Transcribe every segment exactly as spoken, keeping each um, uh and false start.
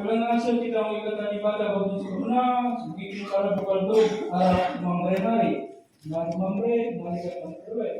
Keleng asa kita mengikutkan ibadah bagi seluruhna, begitu kalau bukan tu arah mamre nari. Nari mamre, nari kata mamre.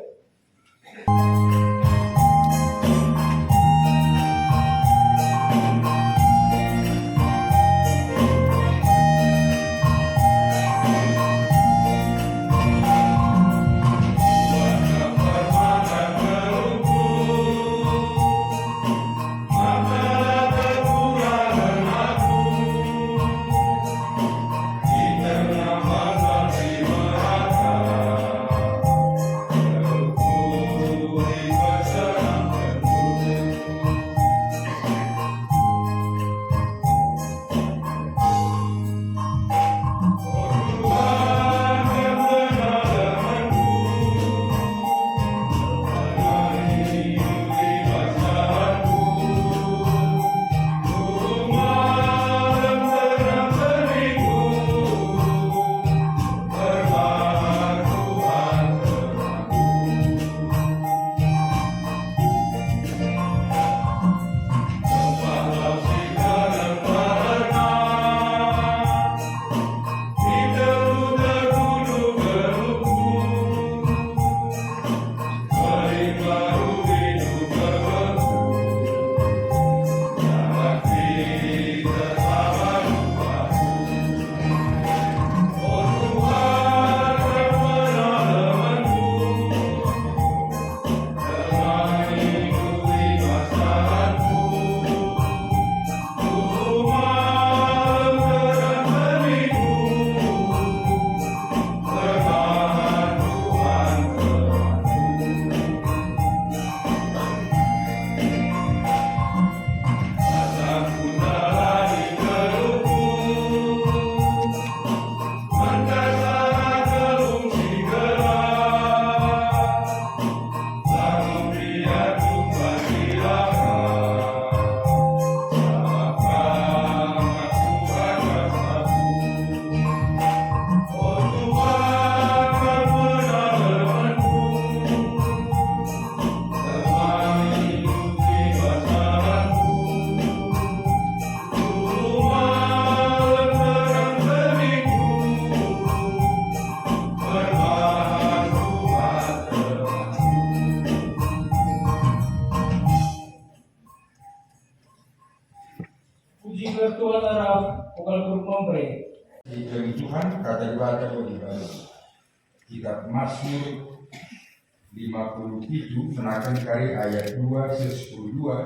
Puji ketua arah vokal grup Mamre. Di dalam Tuhan, kata Dibata bagi kami. Kitab Mazmur lima puluh pitu, menaken kari ayat dua seh sepuluh dua.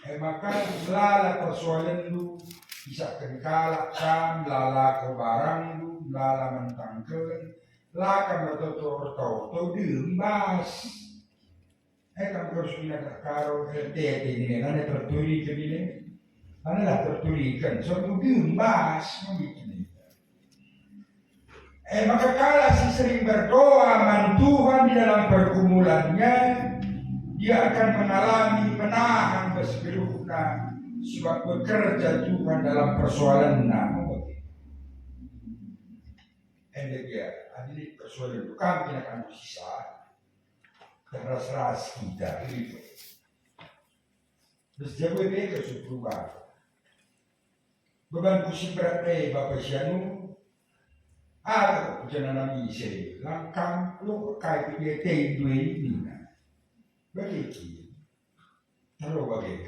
E maka melala persoalenndu, isahken kalak kam, melala kebarangndu, melala mentangken, la kam ertoto-ertoto, dem bas. E kam terus pindah karo R T T ini, nane terturiken ini. Nanelah terturiken, so dem bas, begitu. E maka kalak si sering berdoa man Tuhan di dalam pergumulannya, dia akan mengalami menahan bas geluhna, sebab bekerja Tuhan dalam persoalanna. Enda gia, adi lit persoalan kam kinakan sisa, terras-ras kita. Terus jago ebe ke berubah. Beban ku si berat e, Bapa si anu, aku ku janana ise, langkam lo kai pe dia tei dua ini. Bagi ki. Talo bagi.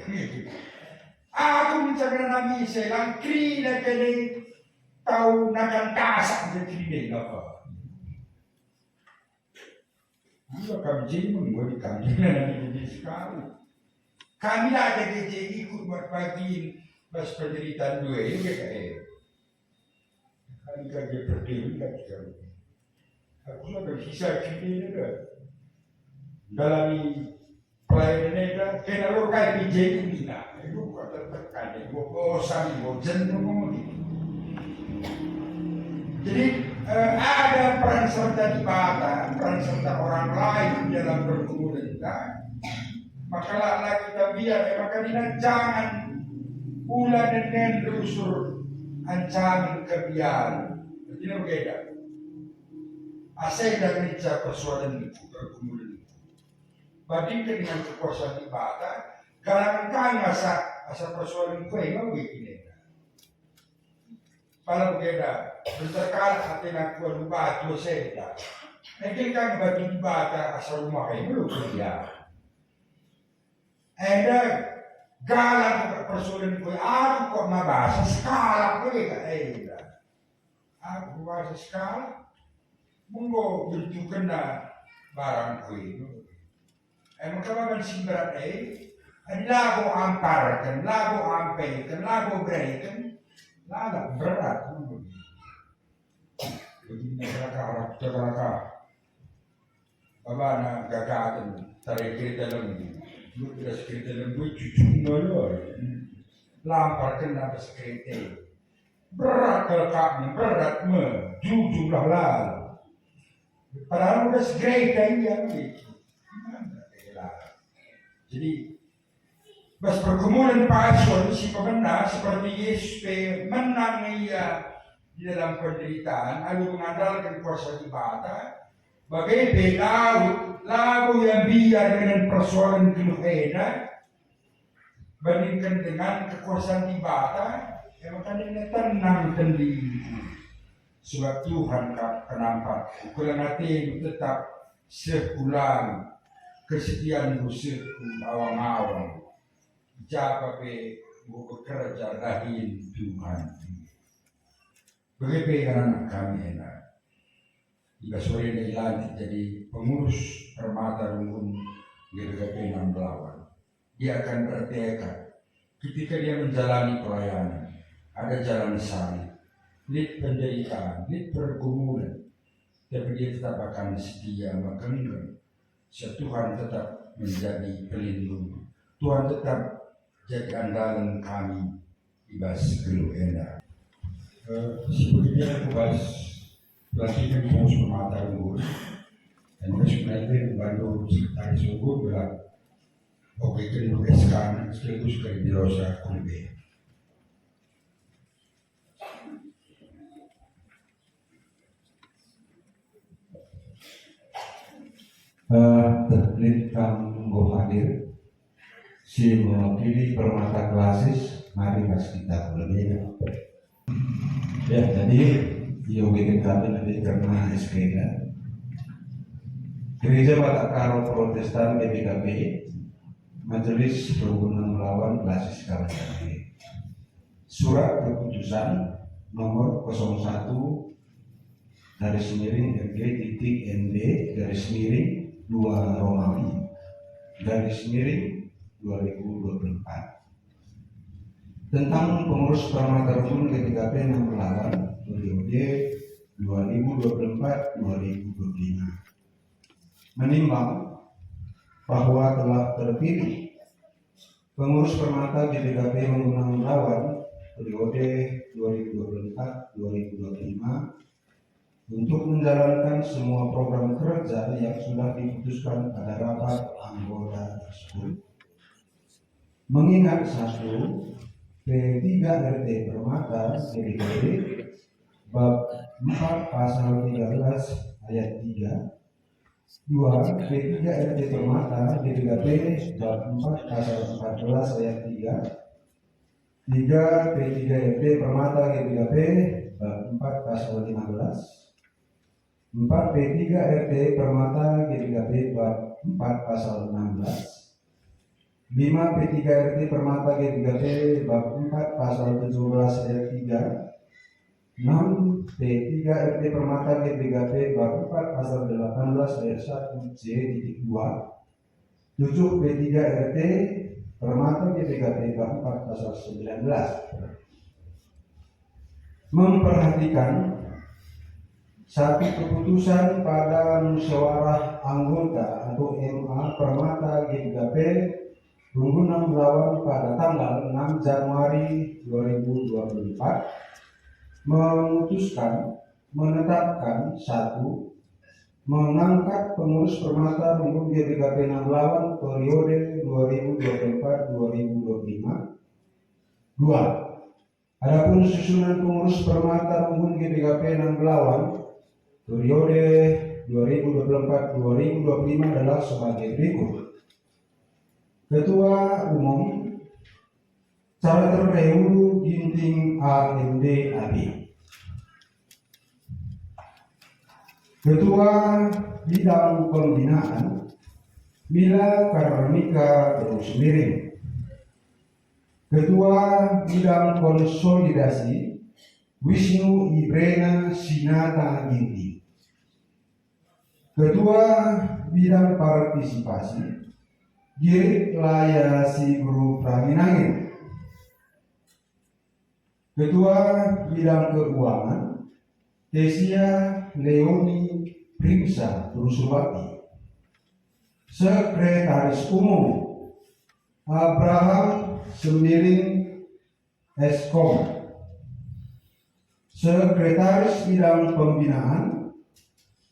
Aku mencakap nami ise, langkri na kene tau nakan kasak je kini apa. Iya, kami jadi menggoni kami dengan ini sekali. Kami ada jadi ikut buat bagian bas penderitaan dua ini, kata eh. Kami kerja berdiri, kata kami. Aku sudah bisa sendiri, kan. Dalami pelayanan enda, kena lo kai P J U nina. Itu bukan tertekan, itu bosan, bosan, ngomong gitu. Jadi, eh, ada peran serta Dibata, peran serta orang lain dalam pergumulan kita. Maka la, la kita biar, eh, maka nina jangan ula nenen rusur ancaman kebiar. Artinya beda. Asa enda ngenca persoalan itu, pergumulan itu. Bandingkan dengan kekuasaan Dibata, Galangen kai asa, asa persoalenku e, bage kiniken. Pala bagenda, bentar kalak atena ku alu batu senda. Ege kan batu Dibata asa rumah e, melo kuliah. Enda galang ka persoalenku e, aku kok mabasa sekalak kuli ka enda. Aku mabasa sekalak, enggo bentukenna barangku e. E maka baban si mberat e, adi labo amparken, labo ampeken, labo bereken, lalap berat. Begini masyarakat Arab, masyarakat babana gagaten, tare kereta lembu. Lu beras kereta lembu, cucung dulu. Lamparken atas kereta. Berat kal kap, berat me, jujurlah lalu. Padahal udah segereta ia begitu. Jadi, bas pergumulen Paskah si pemena seperti Yesus pe menang ia di dalam penderitaan alu mengandalkan kuasa Dibata, bage pe Daud labo ia mbiar dengan persoalen geluh enda, bandingken dengan kekuasaan Dibata, e maka nina tenang tendingku. Sebab Tuhan kap penampatku, keleng atendu tetap seh ku langit, kesetianku seh ku awang-awang. I ja pe enggo bekerja dahin Tuhan. Bage pe anak-anak kami enda. I bas wari enda ilantik jadi pengurus Permata Runggun G B K P Enam Belawan. Dia akan bertekad ketika dia menjalani pelayanan. Ada jalan salib, lit penderitaan, lit pergumulan, tapi dia tetap akan setia megenggam. Sebab Tuhan tetap menjadi pelindung. Tuhan tetap jadi andalen kami i bas geluh enda. Eh, si begini aku bas pelantiken pengurus Permata Runggun. Dan terus melanjutkan bantu sekretaris Runggun adalah Oke, terima kasih sekarang sekaligus ke Birosa Kulbe. Eh, teh lit kam enggo hadir, si mewakili Permata Klasis, mari bas kita kulebena. Ya, jadi, iogiken kami nanti kerna S P K. Gereja Batak Karo Protestan G B K P, Majelis Runggun Enam Belawan Klasis K B K P. Surat keputusan nomor kosong satu garis miring R G titik N B garis miring dua Romawi garis miring dua ribu dua puluh empat. Tentang pengurus Permata Runggun G B K P Enam Belawan periode dua ribu dua puluh empat dua ribu dua puluh lima. Menimbang bahwa telah terpilih pengurus Permata G B K P Runggun Enam Belawan periode dua ribu dua puluh empat dua ribu dua puluh lima untuk menjalankan semua program kerja yang sudah diputuskan pada rapat anggota tersebut. Mengingat satu, P tiga R T Permata G B K P bab empat pasal tiga belas ayat tiga, dua, P tiga R T Permata G B K P bab empat pasal empat belas ayat tiga, tiga, P tiga R T Permata G B K P bab empat pasal lima belas, empat, P tiga R T Permata G B K P bab empat pasal enam belas, lima, P tiga R T Permata G B K P bab empat pasal tujuh belas ayat tiga, enam, P tiga R T Permata G B K P bab empat pasal delapan belas ayat satu C titik dua, tujuh, P tiga R T Permata G B K P bab empat pasal sembilan belas. Memperhatikan satu keputusan pada musyawarah anggota atau M A Permata G B K P Runggun Enam Belawan pada tanggal enam Januari dua ribu dua puluh empat memutuskan menetapkan satu, mengangkat pengurus Permata Runggun G B K P Enam Belawan periode dua ribu dua puluh empat dua ribu dua puluh lima. Dua, adapun susunan pengurus Permata Runggun G B K P Enam Belawan periode dua ribu dua puluh empat dua ribu dua puluh lima adalah sebagai berikut. Ketua Umum, Caleg Terpilih Ulu Ginting A M D A B. Ketua Bidang Pembinaan, Mila Karmika Terus Miring. Ketua Bidang Konsolidasi, Wisnu Ibrena Sinata Ginting. Ketua Bidang Partisipasi, Girik Laya Sibru Prangin-angin. Ketua Bidang Keuangan, Tesia Leoni Primsa Rusubati. Sekretaris Umum, Abraham Semiring Eskom. Sekretaris Bidang Pembinaan,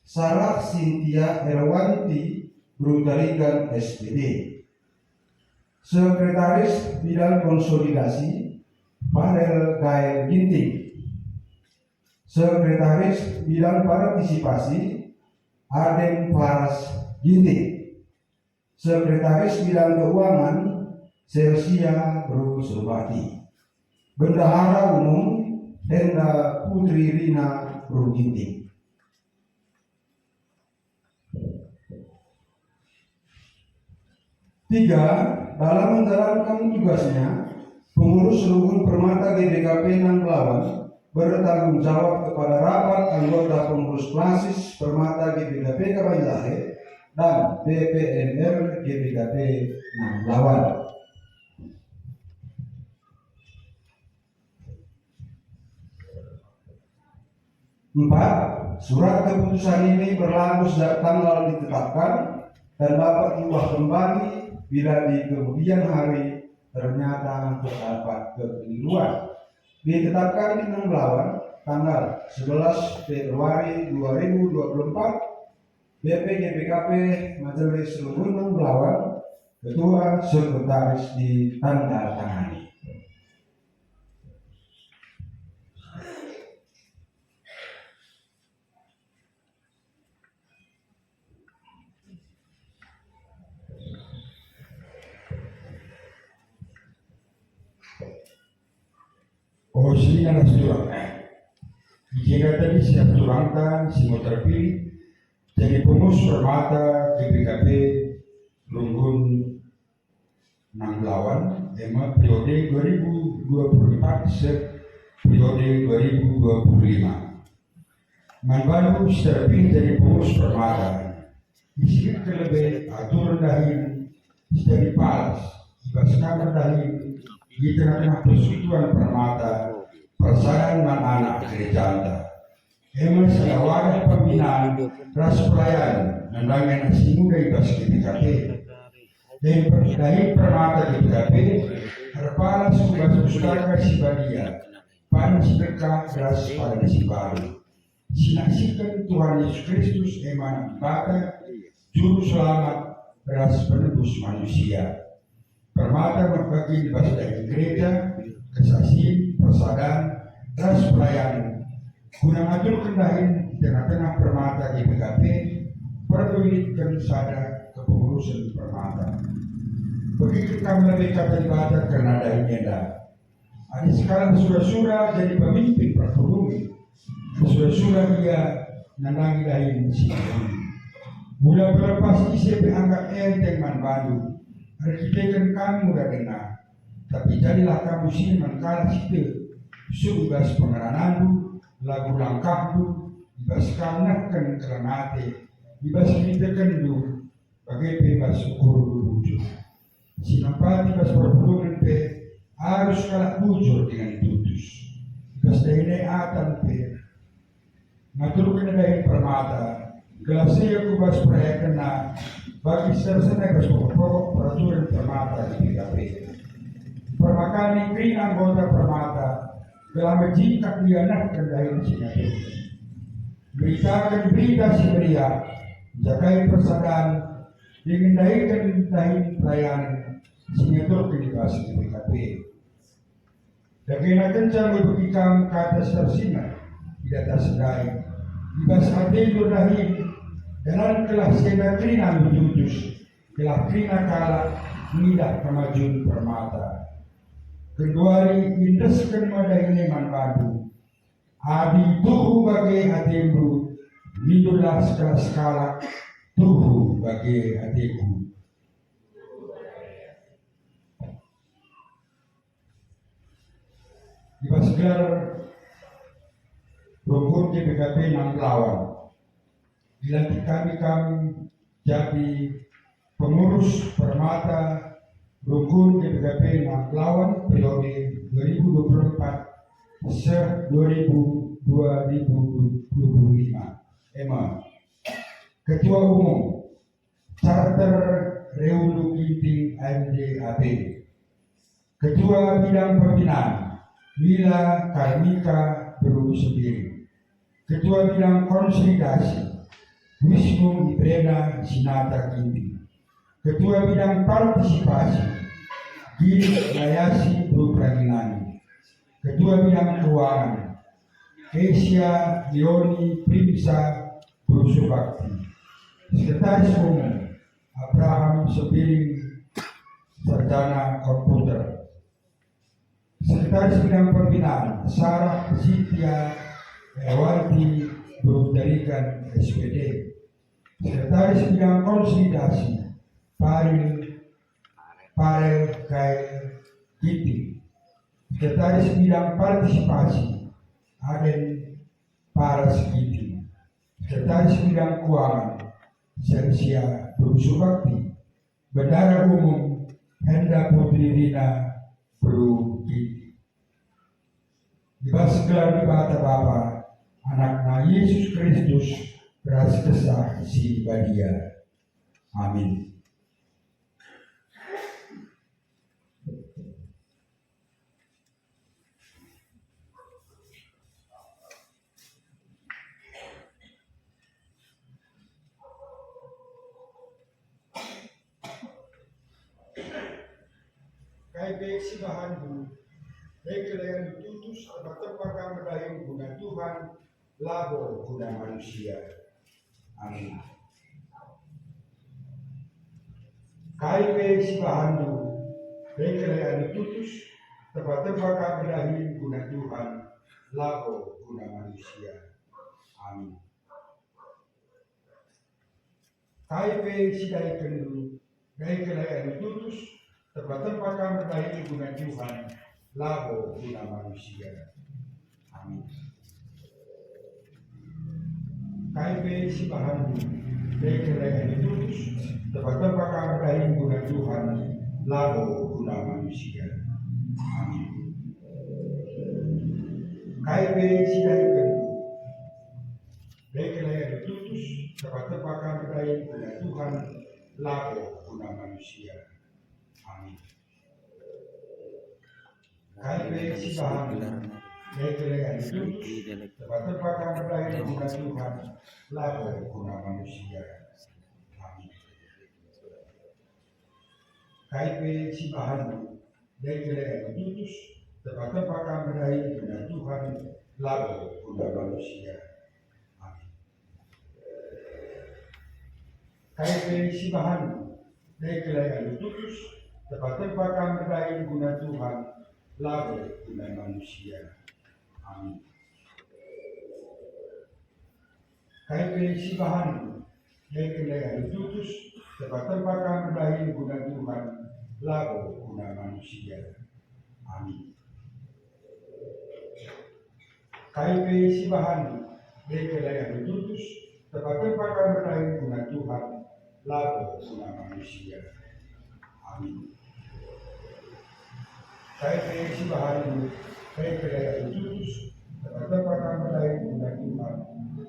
Sarah Sintia Erwanti Brutarigan S P D. Sekretaris Bidang Konsolidasi, Farel Gael Ginting. Sekretaris Bidang Partisipasi, Aden Faras Ginting. Sekretaris Bidang Keuangan, Selsia Bru Surbati. Bendahara Umum, Enda Putri Rina Bru Ginting. Tiga, dalam menjalankan tugasnya, pengurus Runggun Permata G B K P Nang Belawan bertanggung jawab kepada rapat anggota pengurus klasis Permata G B K P Kabanjahe dan P P N R G B K P Nang Belawan. Empat, surat keputusan ini berlaku sejak tanggal ditetapkan dan dapat diubah kembali bila di kemudian hari ternyata terdapat kekeliruan. Ditetapkan di Nang Belawan tanggal sebelas Februari dua ribu dua puluh empat, B P G B K P Majelis Runggun Nang Belawan, Ketua, Sekretaris ditandatangani. O, senina ras turang. I jenda tadi siap turangta si enggo terpilih jadi pengurus Permata G B K P Runggun Nang Belawan, e me periode dua ribu dua puluh empat seh periode dua ribu dua puluh lima. Man bandu si terpilih jadi pengurus Permata, isiketken lebe aturen dahin si jadi palas i bas kamar dahin i tengah-tengah persekutuan Permata, persadan man anak gerejanta. E me sada wadah pembinaan ras pelayanen nandangi anak si muda i bas G B K P. Dahin per-, dahin Permata G B K P erpalas ku bas Pustaka Si Badia, padan si dekah ras padan si mbaru. Sinaksiken Tuhan Yesus Kristus e me Anak Dibata, Juru Selamat ras Penebus manusia. Permata me bagin i bas dahin gereja, kesasin, persadan, ras pelayanen, guna ngaturken dahin i tengah-tengah Permata G B K P, perlu inikken sada kepengurusen Permata. Begiken kam lebe Kata Dibata kerna dahin enda. Adi sekalak sura-sura jadi pemimpin perpulungen, sura-sura ia nandangi dahin si pulungen. Ula pelepas ise pe anggap enteng man bandu, erkiteken kam muda denga. Tapi jadilah kam musil man kalak si tek, subuk i bas pengerananndu, lagu langkahndu, i bas kam nehken keleng ate, i bas kinitekenndu, bage pe bas ukurndu bujur. Si nampati bas perpulungen pe arus kalak bujur dingen tutus. I bas dahin e atan pe ngaturken dahin Permata, gelah seh ku bas perayakenna bagi si ersernep bas pokok-pokok peraturen Permata G B K P. Permakani kerina anggota Permata, gelah mejingkat ia nehken dahin si ngaturken. Beritaken Berita Si Meriah, jagai persadan, dingen dahiken dahin pelayanen si ngaturken i bas G B K P. Dagena kenca mebegi kam kata si ersinar i datas ndai, i bas atendu dahin, dalankenlah si enda kerina alu tutus, gelah kerina kalak ngidah kemajun permata. Genduari iendesken me dahin e man bandu. Adi tuhu bage atendu, nindulah sekalak-sekalak, "Tuhu bage ateku." I bas gelar rungkun G B K P Nangkelawan, dilantik kami kam jadi pengurus permata rungkun G B K P Nangkelawan periode dua ribu dua puluh empat seh dua ribu, dua ribu dua puluh lima. E me, Ketua Umum, Charter Reulu Ginting A M D A B. Ketua Bidang Pembinaan, Mila Karmika Beru Sembiring. Ketua Bidang Konsolidasi, Wisnu Ibrena Sinata Ginting. Ketua Bidang Partisipasi, Gil Layasi Beru Peranginani. Ketua Bidang Keuangan, Kesia Leoni Primsa Beru Subakti. Sekretaris Umum, Abraham Sembiring, sarjana komputer. Sekretaris Bidang Pembinaan, Sarah Sintia Erwanti Beru Tarigan, S P D. Sekretaris Bidang Konsolidasi, Paril, Parel Kail Ginting. Sekretaris Bidang Partisipasi, Aden Paras Ginting. Sekretaris Bidang Keuangan, Sensia Beru Subakti. Bendara Umum, Henda Putri Rina Beru Ginting. I bas gelar Dibata Bapa, Anakna Jesus Kristus, ras Kesah Si Badia. Amin. Kai pe si ibahanndu, bage kal atendu tutus, tempa-tempa kam erdahin guna Tuhan, labo guna manusia. Amin. Kai pe si ibahanndu, bage kal atendu tutus, tempa-tempa kam erdahin guna Tuhan, labo guna manusia. Amin. Kai pe si idahikendu, bage kal atendu tutus, tempa-tempa kam erdahin guna Tuhan, labo guna manusia. Amin. Kai pe si ibahanndu, bage kal atendu tutus, tempa-tempa kam erdahin guna Tuhan, labo guna manusia. Amin. Kai pe si idahikendu, bage kal atendu tutus, tempa-tempa kam erdahin guna Tuhan, labo guna manusia. Amin. Kai pe si ibahanndu, bage kal atendu tutus, tempa-tempa kam erdahin guna Tuhan, labo guna manusia. Amin. Kai pe si ibahanndu, bage kal atendu tutus, tempa-tempa kam erdahin guna Tuhan, labo guna manusia. Amin. Kai pe si ibahanndu, bage kal atendu tutus, tempa-tempa kam erdahin guna Tuhan, labo guna manusia. Amin. Kai pe si ibahanndu, bage kal atendu tutus, tempa-tempa kam erdahin guna Tuhan, labo guna manusia. Amin. Kai pe si ibahanndu, bage kal atendu tutus, tempa-tempa kam erdahin guna Tuhan, labo guna manusia. Amin. Kai pe si ibahanndu, bage kal atendu tutus, tempa-tempa kam erdahin guna Tuhan,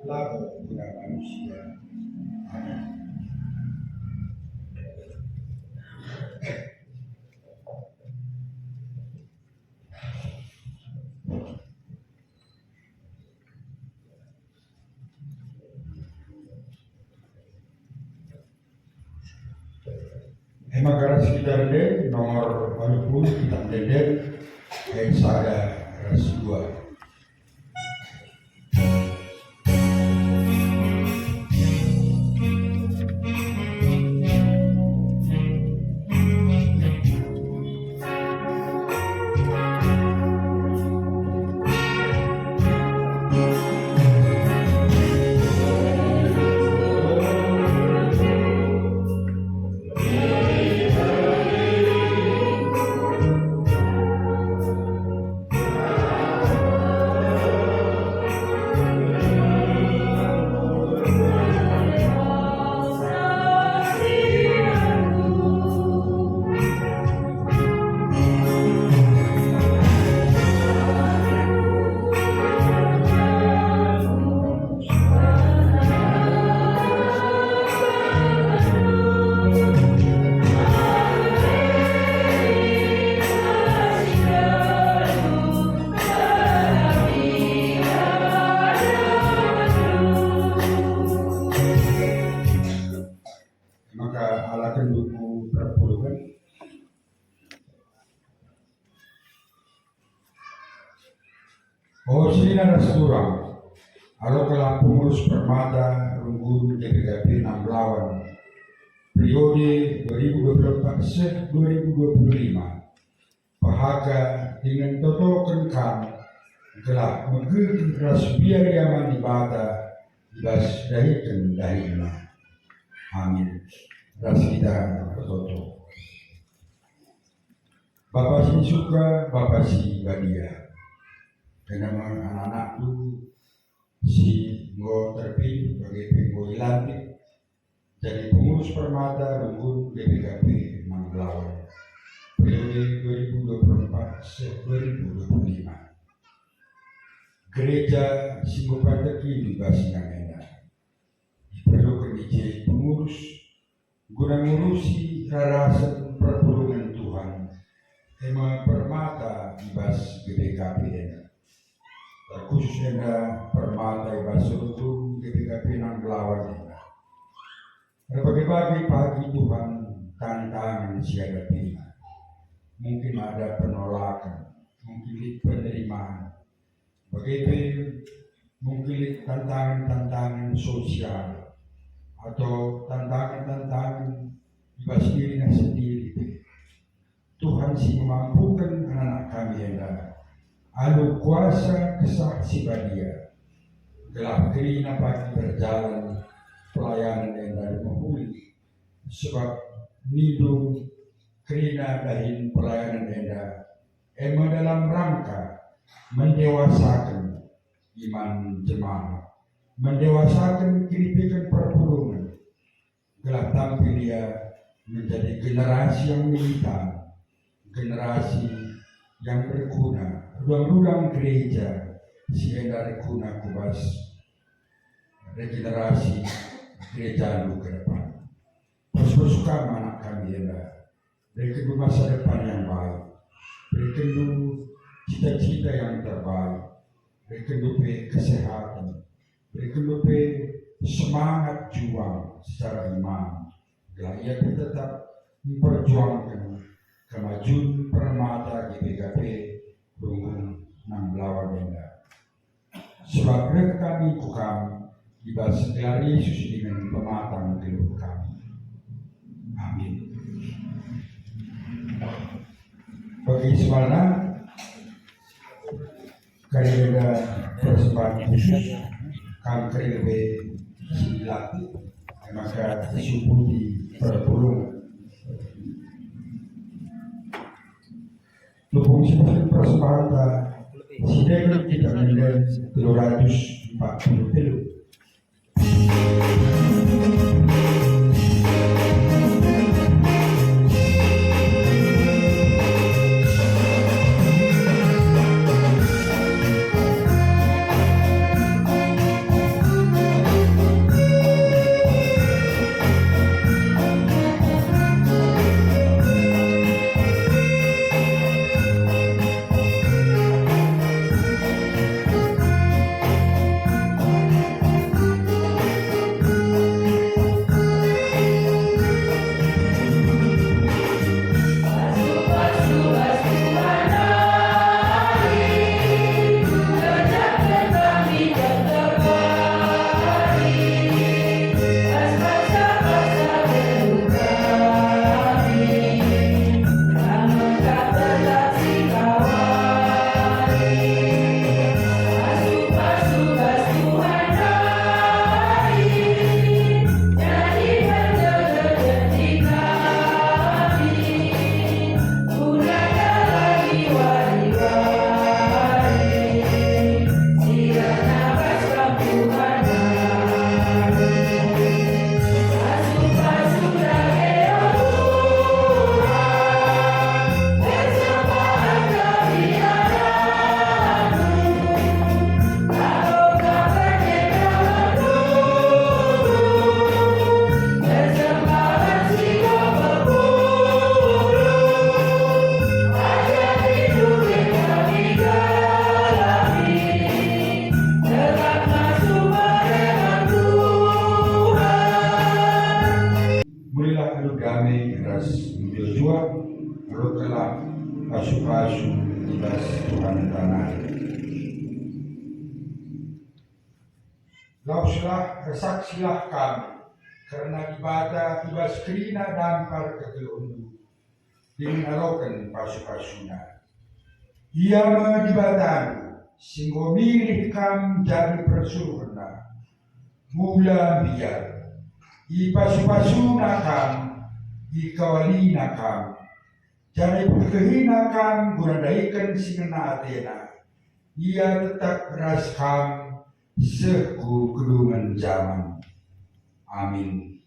labo guna manusia. Amin. E maka ras kita ende nomor waluh puluh, kita ende ayat sada ras dua. O senina ras turang, alokenlah pengurus permata runggun G B K P Nambelawan periode dua ribu dua puluh empat seh dua ribu dua puluh lima, pehaga dingen totoken kam gelah megegeh ras mbiar-mbiar man Dibata i bas dahiken-dahikenNa. Amin. Ras kita ertoto. Bapa si suka, Bapa si badia, kena man anak-anakNdu si enggo terpilih bage pe enggo ilantik jadi pengurus permata runggun G B K P Nambelawan periode dua ribu dua puluh empat seh dua ribu dua puluh lima. Gereja si enggo patekindu i bas ingan enda diperluken i je pengurus guna ngurusi rarasen perpulungen Tuhan, e me permata i bas G B K P enda. Terkhusus enda permata i bas runggun G B K P Nambelawan enda. Erbage-bage pagi Tuhan tantangen si iadapina. Mungkin ada penolakan, mungkin lit penerimaan, bage pe mungkin lit tantangen-tantangen sosial atau tantangen-tantangen i bas dirina sendiri pe. Tuhan si memampuken anak-anak kami enda alu kuasa Kesah Si Badia, gelah kerina pagi berjalan pelayanan enda mehuli, sebab nindu kerina dahin pelayanan enda e me dalam rangka mendewasaken iman jemaat, mendewasaken kinipiken perpulungen, gelah tampil ia menjadi generasi yang militan, generasi yang berguna, rudang-rudang gereja si enda erguna ku bas regenerasi gerejandu ke depan. Pers-pers kam anak kami enda, berekenndu masa depan yang baik, berekenndu cita-cita yang terbaik, berekenndu pe kesehatan, berekenndu pe semangat juang secara iman, gelah ia pe tetap memperjuangken kemajun permata G B K P runggun Nambelawan enda. Sebab reh kami ku kam i bas gelar Yesus dingen pematang geluh kami. Amin. Bagi saudara, kari enda persembahan khusus, kam kari lebe si dilatih, maka subuti perpulung. Tupung si persembahan ta, si deken kita menden telu ratus empat puluh telu. Merilah alu dame ras mejuah-juah, reh gelah pasu-pasu i bas Tuhan tanah. Laweslah, ersaksilah kam kerna Dibata i bas kerina dampar kegeluhenndu, dingen aloken pasu-pasuNa. Ia me Dibatandu, si enggo milih kam jadi persuruhenNa. Mula mbiar, ipasu-pasuNa kam, ikawalina kam, janah ipekekehiNa kam guna ndaiken si ngena ateNa. Ia tetap ras kam seh ku kedungen jaman. Amin.